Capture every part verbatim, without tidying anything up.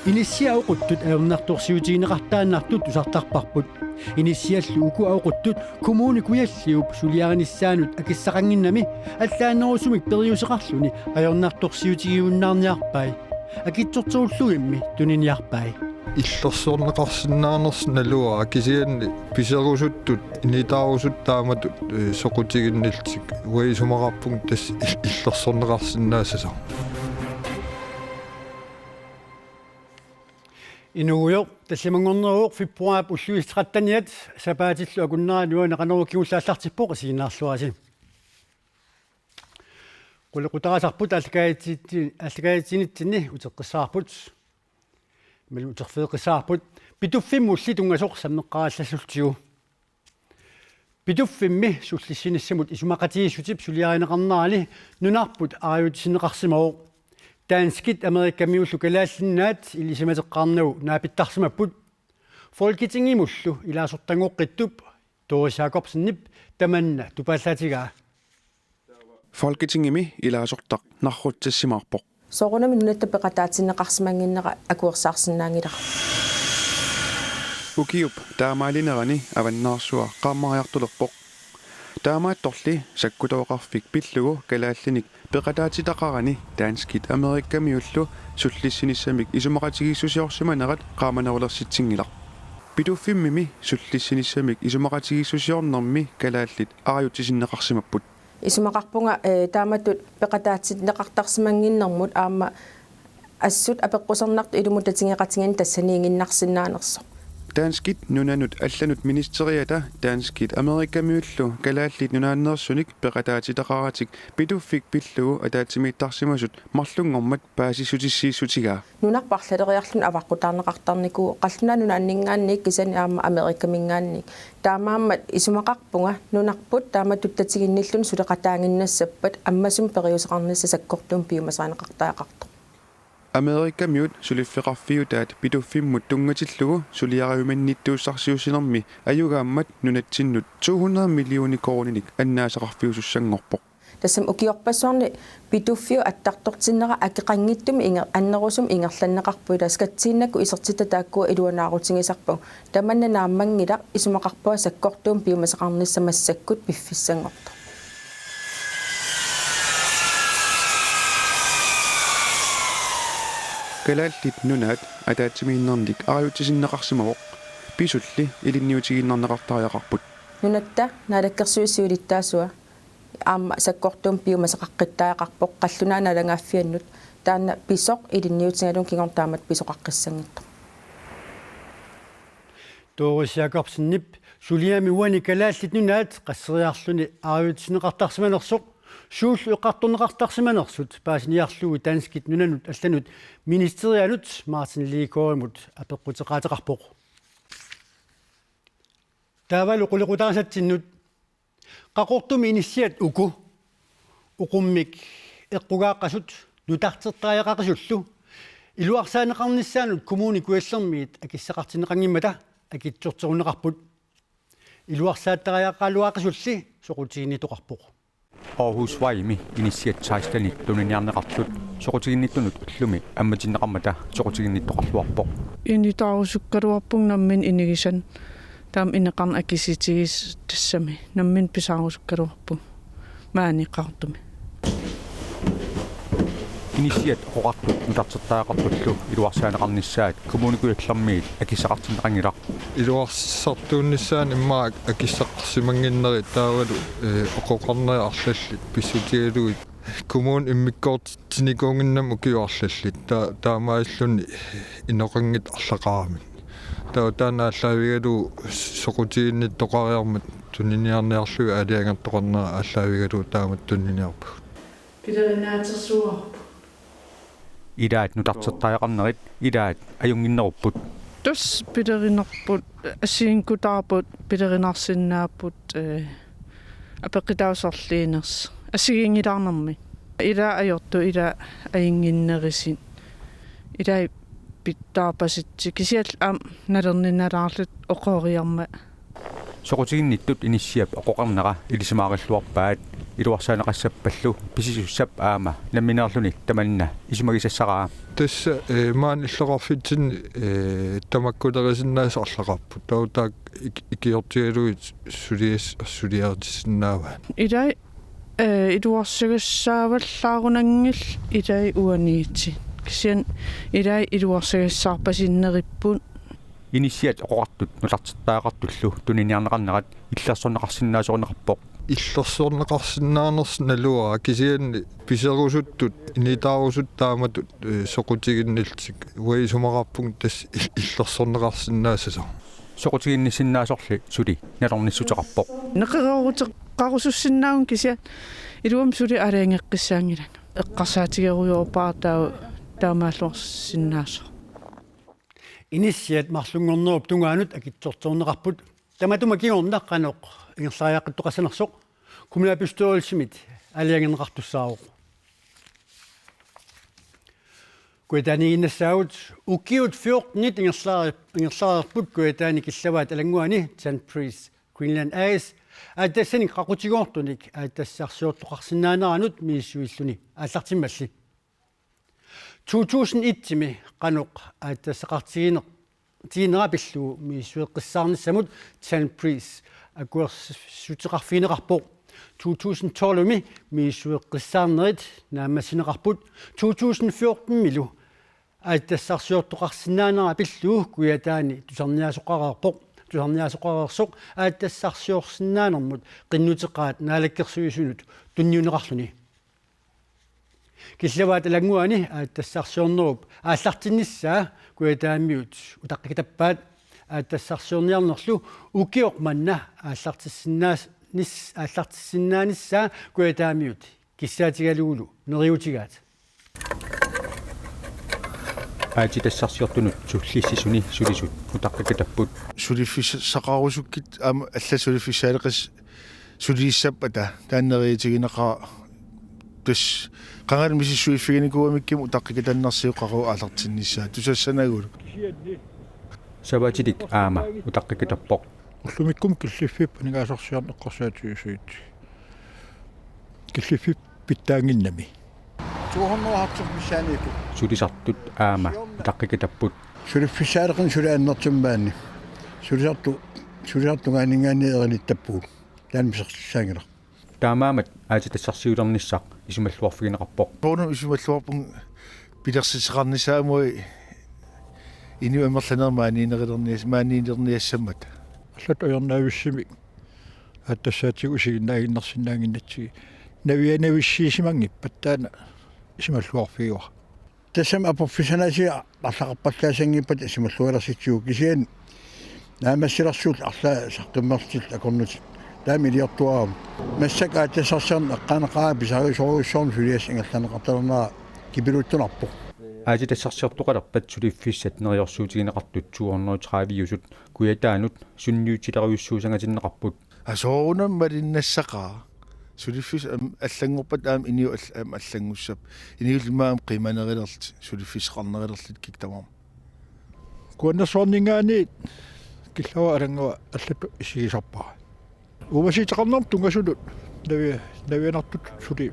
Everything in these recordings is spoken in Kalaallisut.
Inissiat aquttut ajornartorsiutigineqartaannartut tusartarparput. Inissiallu uku aquttut Kommune Kujalliup suliarinissaanut akissaqannginnami allaanerusumik periuseqarluni ajornartorsiutigiunnaarniarpai. Akitsorterullugimmi tuniniarpai. Illersorneqarsinnaanersoq naluara kisianni piserusuttut initaarusuttut taamatut, eh, soqutiginnillutik. Uanga isumaqarpunga tassa il-, illersorneqarsinnaassasoq. Inuugujoq, tallimanngorneruvoq februaarip ulluisa tretteniat, sapaatillu akunnerani uani Qanorooq kingulleq aallartippoq, isiginnaarluarisi. Qulequtaqasarput aallakaatitsi-, aallakaatitsinitsinni uteqqissaarput. Mel uterfigeqqissaarput. Pituffimmulli tunngasoq sammeqqaarallassuullugu. Pituffimmi sullissinissamut isumaqatigiissutip suliarineqarnerani nunarput arajutsisinneqarsimavoq. Danskit Amerikamiullu Kalaallit Nunaat ilisimateqqaarnagu naapittarsimapput. Folketingimullu ilaasortanngoqqittup Doris Jakobsenip tamanna tupaallaatigaa. Folketingimi ilaasortaq narrutsissimaarpoq. Soorunami nunatta peqataatinneqarsimannginnera akuersaarsinnaanngilara. Ukiup taamaalinerani Avannaarsua qaammariartulerpoq. Taamaattorli sakkutooqarfik pillugu kalaallinik peqataatitaqarani danskit Amerikamiullu sullissinissamik isumaqatigiissusiorsimanerat qaamanerulersitsinngilaq. Pituffimmimi sullissinissamik isumaqatigiissusiornermi kalaallit arajutsisinneqarsimapput. Isumaqarpunga, eh, taamatut peqataatinneqartarsimannginnermut aamma assut apeqqusernartoq ilumut tatigeqatigiinneq tassaniiginnarsinnaanersoq. Danskit nunanut allanut ministeriata danskit Amerikamiullu Kalaallit Nunaanneersunik peqataatitaqaratik Pituffik pillugu ataatsimiittarsimasut marlunngormat paasissutissiissutigaa. Nunarput arlaleriarluni avaqqutaarneqartarnikuuvoq qallunaat nunaanninngaanniit kisianni aamma Amerikaminngaanniit. Taamaammat isumaqarpunga nunarput taamatut tatiginnilluni suleqataaginnassappat ammasumik periuseqarnissaq sakkortuumik piumasarineqartariaqartoq. Amerikamiut suliffeqarfiutaat Pituffimmut tunngatillugu suliariumannittuussarsiussinermi ajugaammat nunatsinnut to hundrede millioner koruuninik annaasaqarfiusussanngorpoq. Tassami ukiorpassuarni Pituffiup attartortinnera akeqanngitsumik inger-, annerusumik ingerlanneqarpoq, ila skatsiinnakkut isertitat taakkua iluanaarutigisarpagut. Tamanna naammanngilaq, isumaqarpunga sakkortuumik piumasaqarnissaq massakkut piffissanngortoq. Kalaallit Nunaat ataatsimiinnernik arajutsisinneqarsimavoq, pisulli ilinniutigiinnarneqartariaqarput. Nunatta naalakkersuisut siulittaasua aamma sakkortuumik piumasaqaqqittariaqarpoq qallunaanut naalagaaffiannut, taanna pisoq ilinniutigalugu kingorna taamatut pisoqaqqissanngitsoq. Doris Jakobsenip suliami uani Kalaallit Nunaat qasseriarluni arajutsisinneqartarsimanersoq, suullu eqqartorneqartarsimanersut paasiniarlugu danskit nunanut allanut ministerianut Martin Lidegaardimut apeqquteqaateqarpoq. Taavalu qulequtarisatsinnut. Qaqortumi inissiat uku oqummik eqqugaaqqasut nutartertariaqaqisullu iluarsaaneqarnissaanut Kommune Kujallermiit akissaqartinneqanngimmata akitsorterunneqarput. Iluarsaattariaqaraluaqisulli soqutiginnittoqarpoq. Aarhusvejimi inissiat sekstenit tuniniarneqartut soqutiginnittunut ullumi ammatinneqarmata soqutiginnittoqarluarpoq. Initaarusukkaluarpunga nammineq inigisannut. Taama ineqarneq akisitigisoq tassami nammineq pisaarusukkaluarpunga maani Qaqortumi. Inissiat oqartut nutartertariaqartullu iluarsaaneqarnissaat Kommune Kujallermiit akissaqartinneqanngilaq. Iluarsartuunnissaanut immaqa akissaqarsimannginnerit taavalu, eh, oqoqarnerit arlallit pissutigalugit. Kommunip immikkoortinikuunnginnami ukiut arlallit. Ta-, taamaalilluni inoqanngitsut arlaqaramik. Taava taanna aallaavigalugu soqutiginnittoqariarmat tuniniarniarlugit aalajangertoqarnera aallaavigalugu taamatut tuniniarpagut. Pilerinaatersuuarput. Ilaat nutartertariaqarnerit ilaat ajunnginnerupput. Tassa pilerinerput, assigiinngikkaluarput, pilerinarsinnaapput, eh, apeqqutaavoq sorliinersoq. Assigiinngilaarnermik. Ilaat ajortut, ilaat ajunnginnerusut. Ilaat pitsaarpasitsisut. Kisianni aamma nalerninnalaarlutik oqoriarmat. Soqutiginnittut inissiap oqoqarnera ilisimaarilluarpaat, iluarsaaneqassappallu pisisussap aamma nammineerluni tamanna isumagisassaraa. Tassa, eh, maani illoqarfitsinni, eh, tamakkulerisinnaasoq arlaqarpoq. Taava taakku ik-, ikiortigalugit sulias-, suliaritissinnaavaat. Ilai, eh, iluarsagassaavallaarunanngillat ilai uaniittut. Kisianni ilai iluarsagassaarpasinneripput. Inissiat oqoqartut nutartertariaqartullu tuniniarneqarnerat illersorneqarsinnaasorinneqarpoq. Illersorneqarsinnaanersoq naluara, kisianni piserusuttut, initaarusuttut taamatut, eh, soqutiginnillutik, uanga isumaqarpunga tassa il-, illersorneqarsinnaassasoq. Soqutiginnissinnaasorli suli nalornissuteqarpoq. Neqerooruteqarusussinnaavugut, kisianni iluamik suli aalajangeqqissaanngilanga. Eqqarsaatigerujoorpara taava taamaalluarsinnaasoq. Inissiat marlunngornerup tungaanut akitsortorneqarput. Tamatuma kingorna qanoq ingerlariaqqittoqassanersoq kommunalbestyrelsimit aalajangerneqartussaavoq. Kujataaniiginnassaagut, ukiut fjortenit ingerlari-, ingerlareerput Kujataani Killavaat Alannguani Tanbreez Greenland A/S aatsitassanik qaqutigoortunik aatsitassarsiortoqarsinnaaneranut misissuilluni aallartimmalli. To tusind et-imi qanoq aatsitassaqartigineq-, tiginera pillugu misissueqqissaarnissamut Tanbreez akuersuteqarfigineqarpoq. To tusind tolv-imi misissueqqissaarnerit naammassineqarput. To tusind fjorten-imilu aatsitassarsiortoqarsinnaanera pillugu Kujataani tusarniaasoqareerpoq. Tusarniaasoqareersoq aatsitassarsiorsinnaanermut qinnuteqaat Naalakkersuisunut tunniunneqarluni. Killavaat Alannguani aatsitassarsiornerup aallartinnissaa Kujataamiut utaqqikatappaat. Aatsitassarsiorniarnerlu ukioq manna aallartissinnaas-, nis-, aallartissinnaanissaa Kujataamiut kissaatigalugulu neriuutigaat. Aatsitassarsiortunut sullissisuni sulisut utaqqikatapput. Suliffissaqarusukkit aamma allat suliffissaaleqis-, sulissappata taanna neriuutigineqarpoq. Tassa qangali misissuiffiginikuugamikku utaqqikatannarsioqaruit aallartinnissaa tusassanagulu. Savatalik aamma utaqqikatappoq. Ullumikkummi killiffiup aningaasarsiorneq eqqarsaatigisassat. Killiffiup pitsaanngimmat. To hundrede og halvtreds missaaniittut. Sulisartut aamma utaqqikatapput. Suliffissaaleqineq suli annertuumik maani. Sulisartut, sulisartut tungaanninngaanniit erinittappugut. Taanna misertissaanngilaq. Taamaammat aatsitassarsiulernissaq isumalluarfigineqarpoq. Soorunami isumalluarpunga pilersitseqarnissaa aamma inuit amerlanerit maaniinnerulernias-, maaniinnerniassammata. Allatut ajornavissummik aatsitassaatigut isiginnaaginnarsinnaannginnatsigit. Navianavissiisimanngippat taanna isumalluarfigivara. Tassami aporfissanaasiit arlaqarpallaassanngippat isumallualersitsigut kisianni naammassilersuut arlaat saqqummerlutik akornutik taama iliortuarami. Massakkut aatsitassarsiorneq eqqaaneqaaq pisariusorujussuarmik suliassaq ingerlanneqartalernerat kipiluttunarpoq. Aatsitassarsiortoqalerpat suliffissat neriorsuutigineqartut to hundrede tredive-usut Kujataanut sunniutileriussuussangaatinneqarput. Aa, soorunami malinnassaqaaq. Suliffissat aamma allanngorpata aamma inuit all-, aamma allanngussappat. Inuit immaqa aamma qimanerulerlutik, suliffissaqarnerulerlutik kikkut tamarmik. Kuannersuarninngaanniit Killavaat Alanngua allatut isigisarpara. Uumasuuteqarnermut tunngasunut navi-, navianartutut suli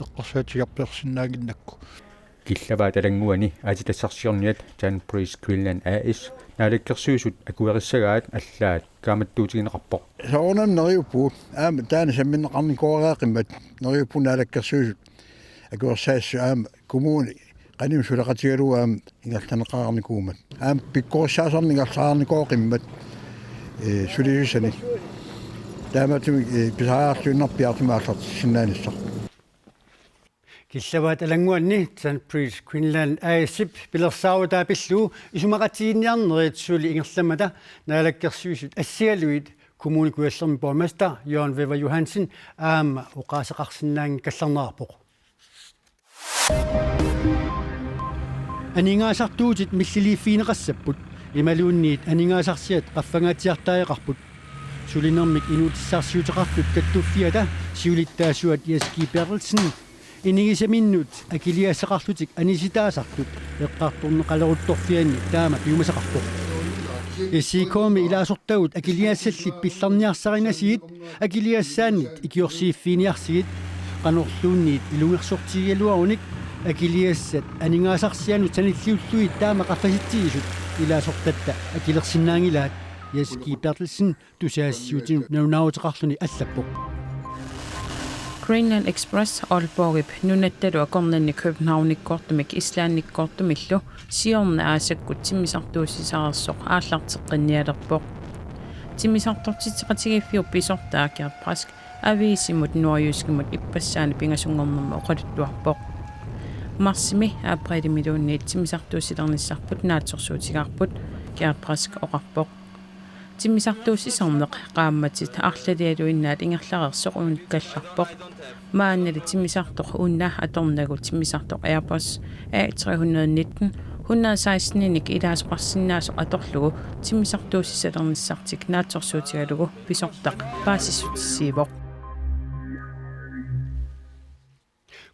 eqqarsaatigiarpiarsinnaannginnakku. Killavaat Alannguani aatsitassarsiorniat Tanbreez Greenland A/S Naalakkersuisut akuerissagaat allaat kaammattuutigineqarpoq. Soorunami neriuppugut aamma taanna sammineqarnikuugaluarput neriuppugut Naalakkersuisut akuersaassasut aamma kommuni qanimut suleqatigalugu aamma ingerlanneqareernikuummat. Aamma pikkorissaasarneq ingerlareernikuuvoq, eh, sulisussanik. Taamaattumik, eh, pisariaqarluinnarpoq piaartumik aallartissinnaanissaq. Killavaat Alannguani Tanbreez Greenland A/S-ip pilersaarutaa pillugu isumaqatigiinniarnerit suli ingerlammata Naalakkersuisut assigalugit Kommune Kujallermi borgmester Jørgen Wæver Johansen aamma oqaaseqarsinnaanngikkallarnerarpoq. Aningaasartuutit milliliiffigineqassapput imaluunniit aningaasarsiat qaffangaatsiartariaqarput. Sulinermik inuutissarsiuteqartut kattuffiata siulittaasuat Jess G. Berthelsen inigisaminnut akiligassaqarlutik anisitaasartut eqqartorneqaleruttorfianni taama piumasaqarpoq. S I K-mi ilaasortagut akiligassallit pillarniarsarinasigit akiligassaannit ikiorsiiffiginiarsigit, qanorluunniit ilungersortigigaluarunik akiligassat aningaasarsianut sanilliullugit taama qaffasitsigisut ilaasortatta akilersinnaanngilaat, Jess G. Berthelsen tusagassiuutinut nalunaaruteqarluni allappoq. Greenland Express Aalborgip nunattalu akornanni Københavnikkoortumik Islandikkoortumillu siorna aasakkut timmisartuussisareersoq aallarteqqinnialerpoq. Timmisartortitseqatigiiffiup pisortaa Gert Brask aviisimut Nordjyskimut ippassaani pingasunngornermi oqaluttuarpoq. Marsimi aprilimiluunniit timmisartuussilernissarput naatsorsuutigaarput, Gert Brask oqarpoq. Timmisartuussisarneq qaammatit arlalialuinnaat ingerlareersoq unikkallarpoq. Maannali timmisartoq una atornagu timmisartoq Airbus A tre hundrede nitten hundrede seksten-inik ilaasorsinnaasoq atorlugu timmisartuussisalernissartik naatsorsuutigalugu pisortaq paasissutissiivoq.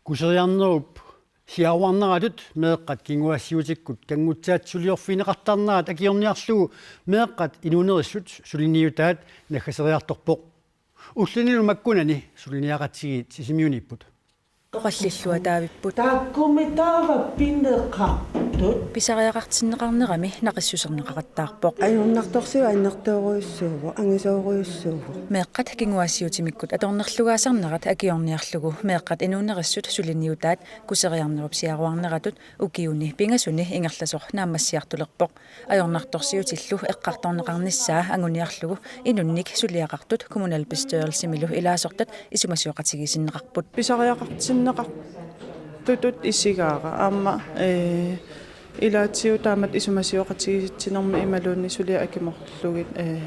Kuseriarnerup siaruarneratut meeqqat kinguaassiuutikkut kanngutsaatiliorfigineqartarnerat akiorniarlugu meeqqat inuunerissut suliniutaat naggaseriartorpoq. Ullunilu makkunani suliniaqatigiit Sisimiuniipput. Oqallilluataavipput. Taakkumi taava pineqartut. Pisariaqartinneqarnerami naqissuserneqarattaarpoq. Ajornartorsiut annertoorujussuuvoq, angisoorujussuuvoq. Meeqqat kinguaassiuutimikkut atornerlugaasarnerat akiorniarlugu meeqqat inuunerissut suliniutaat kuseriarnerup siaruarneratut ukiuni pingasuni ingerlasoq naammassiartulerpoq. Ajornartorsiutillu eqqartorneqarnissaa anguniarlugu inunnik suliaqartut kommunalbestyrelsimilu ilaasortat isumasioqatigiissinneqarput. Pisariaqartinneqartutut isigaara aamma, ee, ilaatigut taamatut isumasioqatigiissitsinermi imaluunniit suliat akimorlugit, ee,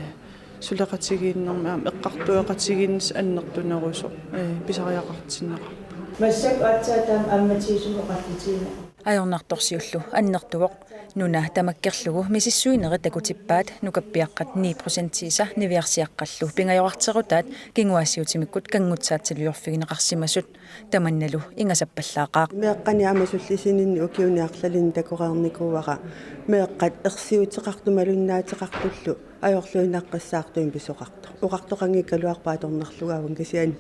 suleqatigiinnermi aamma eqqartueqatigiinnissaq annertunerusoq, ee, pisariaqartinneqarpoq. Massakkut aatsaat taama ammatiisumik oqallisigineqarpoq. Ajornartorsiullu annertuvoq. Nuna tamakkerlugu misissuinerit takutippaat, nukappiaqqat ni procentiisa niviarsiaqqallu pingajorarterutaat kinguaassiuutimikkut kanngutsaatiliorfigineqarsimasut. Tamannalu ingasappallaaqaaq. Meeqqani aamma sullissininni ukiuni arlalinni takoreernikuuara meeqqat ersiuteqartut malunnaateqartullu ajorluinnaqqissaartumik pisoqartoq. Oqartoqanngikkaluarpoq atornerlugaavunga kisianni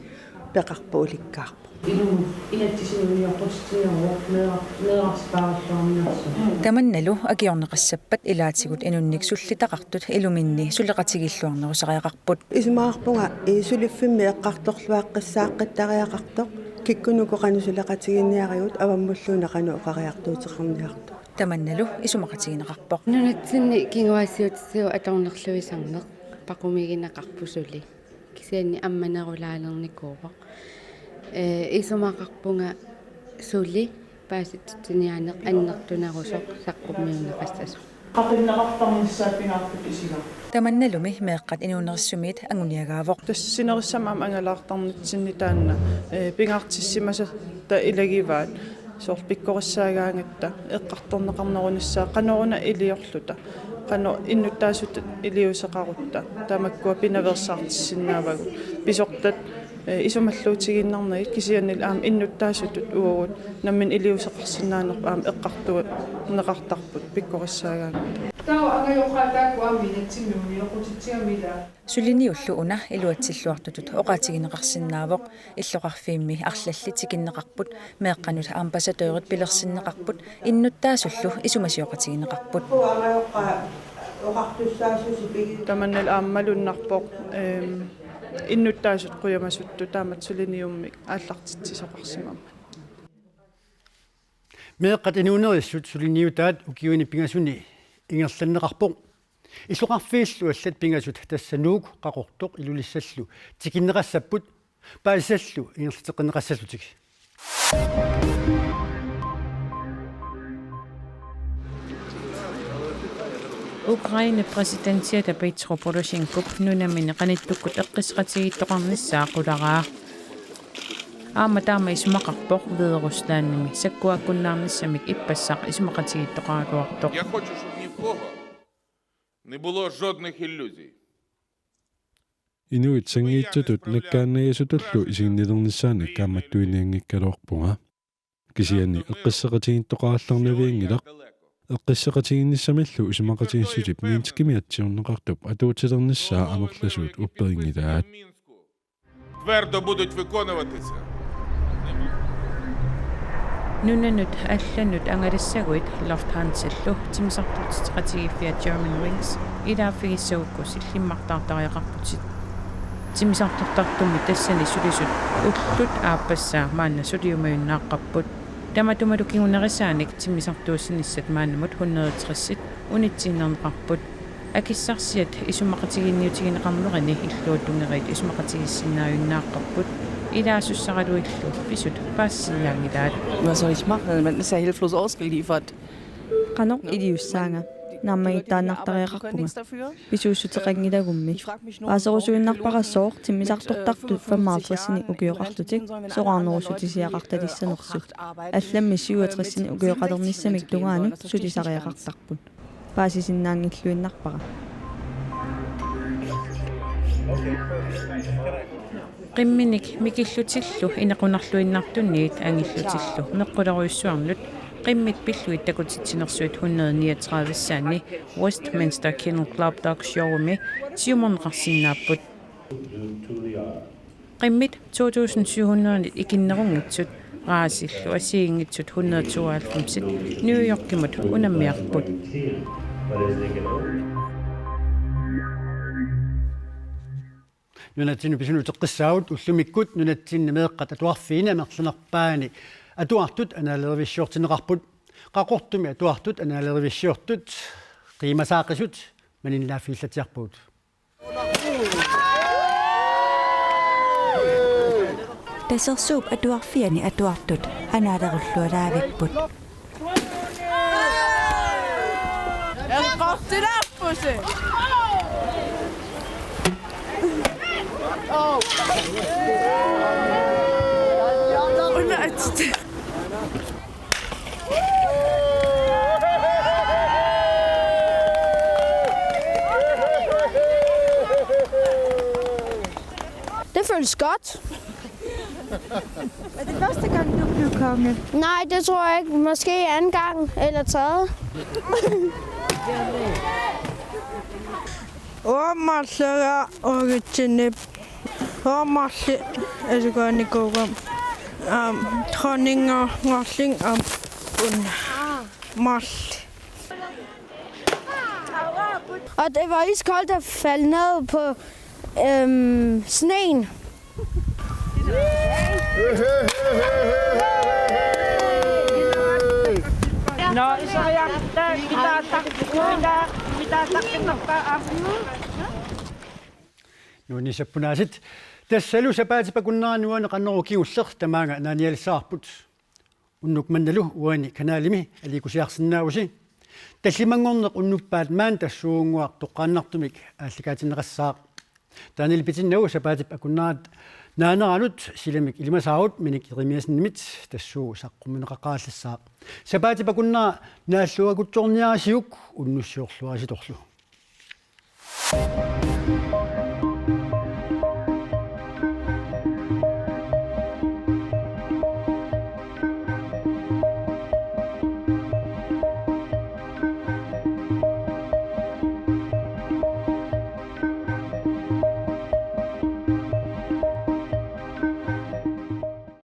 peqarpoq ulikkaarpoq. Ilumut inatsisiniortitsineruvoq meera-, meerarsipaarluarniarsuaq. Tamannalu akiorneqassappat ilaatigut inunnik sullitaqartut iluminni suleqatigiilluarnerusariaqarput. Isumaqarpunga, ii, suliffimmi eqqartorluaqqissaaqqittariaqartoq, kikkunuku qanoq suleqatigiinniarigut avammulluunniit qanoq oqariartuuteqarniartugut. Tamannalu isumaqatigineqarpoq. Nunatsinni kinguaassiuutitigut atornerluisarneq paqumigineqarpoq suli. Kisianni ammanerulaalernikuuvoq. Ee, isumaqarpunga suli paasititsiniaaneq annertunerusoq saqqummiunneqassasoq. Qaqinneqartarnissaat pingaartut isigaarput. Tamannalumi meeqqat inuunerissumiit anguniagaavoq. Tassa sinerissami aamma angalaartarnitsinni taanna, ee, pingaartissimasarta ilagivaat, soorlu pikkorissaagaangatta eqqartorneqarnerunissaa qanoruna iliorluta, qanoq innuttaasutut iliuuseqarutta, tamakkua pinaveersaartissinnaavagut. Pisortat, ee, isumalluutigiinnarnagit kisiannili aamma innuttaasutut uagut nammineq iliuuseqarsinnaanerput aamma eqqartorneqartarput pikkorissaagaangatta. Taava angajoqqaat taakku aamma inatsimmi unioqqutitsigamik ilaa. Suliniullu una iluatsilluartutut oqaatigineqarsinnaavoq, illoqarfiimmi arlallit tikinneqarput, meeqqanut ambassadørit pilersinneqarput, innuttaasullu isumasioqatigineqarput. Tamannali aamma malunnarpoq, eem, innuttaasut qujamasuttut taamatut suliniummik aallartitsisoqarsimammat. Meeqqat inuunerissut suliniutaat ukiuni pingasuni ingerlanneqarpoq. Illoqarfiillu allat pingasut, tassa Nuuk, Qaqortoq Ilulissallu, tikinneqassapput paasisallu ingerlateqqinneqassallutik. Ukrainep præsidentiata Petro Porosjenkop nunamini qanittukkut eqqissaqatigiittoqarnissaa qularaa. Aamma taama isumaqarpoq Hvideruslandimi sakkuaakkunnaarnissamik ippassaq isumaqatigiittoqaraluartoq. Я хочу, щоб ні в кого не було жодних ілюзій. Inuit sanngiitsutut nakkaannajasutullu isiginnilernissaanik kaammattuinianngikkaluarpunga. Kisianni eqqissaqatigiittoqarallarnavianngilaq. Eqqissaqatigiinnissamillu isumaqatigiissutip Minskimi atsiorneqartup atuutilernissaa amerlasuut upperinngilaat. Твердо будуть виконуватися. Nunanut allanut angalassaguit Lufthansallu timmisartortitseqatigiiffiat Germanwings ilaaffigissagukku sillimmartaartariaqarputit. Timmisartortartummi tassani sulisut ullut aappassaa maanna suliumajunnaaqarput. Tamatumalu kingunerisaanik timmisartuussinissat maannamut hundrede tres unitsiinnarneqarput. Akissarsiat isumaqatigiinniutigineqarnerini illuatungeriit isumaqatigiissinnaajunnaaqarput. Ilaasussaagaluillu pisut paasisinnaanngilaat. Was soll ich machen? Man ist ja hilflos ausgeliefert. Qanoq iliussaanga? Naammagittaannartariaqarpunga. Pisuussuteqanngilagummi. Paaserusuinnarpara sooq timmisartortartut femoghalvtredsinik ukioqarlutik soraarnerussutisiaqartalissanersut. Allammi syvogtresini ukioqalernissamik tungaanut sulisariaqartarput. Paasisinnaanngilluinnarpara. Qimminik mikillutillu inequnarluinnartunniit angillutillu meqqulerujussuarnut qimmit pillugit takutitsinersuit hundrede niogtredive-ssaanni Westminster Kennel Club Dog Showroomi siumorneqarsinnaapput. Qimmit to tusind syv hundrede ikinnerunngitsut, raceillu assigiinngitsut hundrede tooghalvfems New Yorkimut unammiarput. Nunatsinnut pisunut uteqqissaagut ullumikkut nunatsinni meeqqat atuarfiini amerlanerpaani atuartut anaalerivissiortinneqarput. Qaqortumi atuartut anaalerivissiortut qiimasaaqisut maninnaaffigilaatsiarpagut. Tasersuup atuarfiani atuartut anaalerullualaavipput. Det føles godt. Er det første gang, du blev konge? Nej, det tror jeg ikke. Måske anden gang eller tredje. Uammarlera origin. Uammarli asugaanikuugam. Am, dronningerngorling am. Un. Marli. Og det var iskoldt at falde ned på øhm, sneen. Nå, isoriarta, mitaataq, mitaataq, mitaataq. Nuannissapput aasiit. Tassalu sapaatip akunnerani uani Qanoru kingulleq tamaanga naanialissavarput. Unnuk mannalu uani kanalimi aliikkusiarsinnaavusi. Tallimanngorneq unnuppat maani tassuugunnguaq toqqaannartumik aallakaatinneqassaaq. Taanna pitinnagu sapaatip akunnerata naaneranut silamik ilimasaarut Minik Jerimiassenimit tassuugu saqqummiunneqaqqaarallassaaq. Sapaatip akunnera naalluagutsorniarisiuk unnussiorluarisitorlu.